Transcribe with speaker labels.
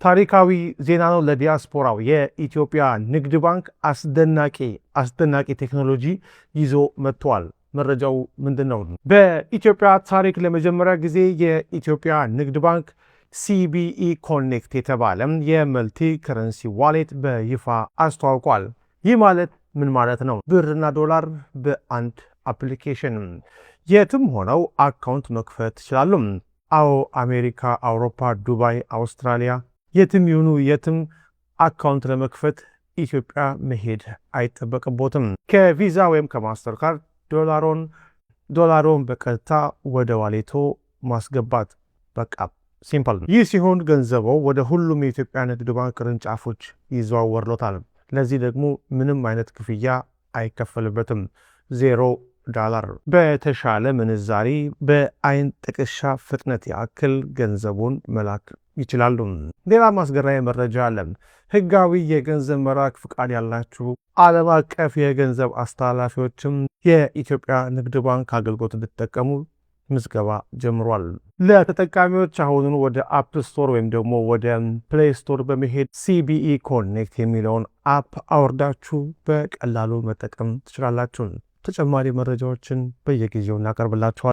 Speaker 1: ታሪካዊ ዜና ነው ለዲያስፖራው። የኢትዮጵያ ንግድ ባንክ አስደናቂ አስደናቂ ቴክኖሎጂ ይዞ መጥቷል። መረጃው ምንድን ነው? በኢትዮጵያ ታሪክ ለመጀመሪያ ጊዜ የኢትዮጵያ ንግድ ባንክ CBE Connect የተባለ የ multi currency wallet በይፋ አስተዋውቋል። ይህ ማለት ምን ማለት ነው? ብርና ዶላር በአንድ application የትም ሆነው account መክፈት ይችላሉ። አዎ፣ አሜሪካ፣ አውሮፓ፣ ዱባይ፣ አውስትራሊያ፣ የትም ይሁኑ የትም account ለመክፈት ኢትዮጵያ መሄድ አይጠበቅቦትም። ከቪዛ ወይም ከ Mastercard ዶላሮን በቀጥታ ወደ wallet ኦ ማስገባት፣ በቃ simple። ይህ ሲሆን ገንዘቦ ወደ ሁሉም የኢትዮጵያ ንግድ ባንክ ቅርንጫፎች ይዘዋወርሎታል። ለዚህ ደግሞ ምንም አይነት ክፍያ አይከፈልበትም። $0። በተሻለ ምንዛሪ በአይን ጥቅሻ ፍጥነት ያክል ገንዘቡን መላክ ይችላሉ። ሌላ አስገራሚ መረጃ አለ። ህጋዊ የገንዘብ መላክ ፍቃድ ያላችሁ ዓለም አቀፍ የገንዘብ አስተላላፊዎችም የኢትዮጵያ ንግድ ባንክ አገልግሎት እንድትጠቀሙ ምዝገባ ጀምሯል። ለተጠቃሚዎች አሁኑን ወደ App Store ወይም ደግሞ ወደ Play Store በመሄድ CBE Connect የሚለውን app አውርዳችሁ በቀላሉ መጠቀም ትችላላችሁ። ተጨማሪ መረጃዎችን በየጊዜው እናቀርብላችኋል።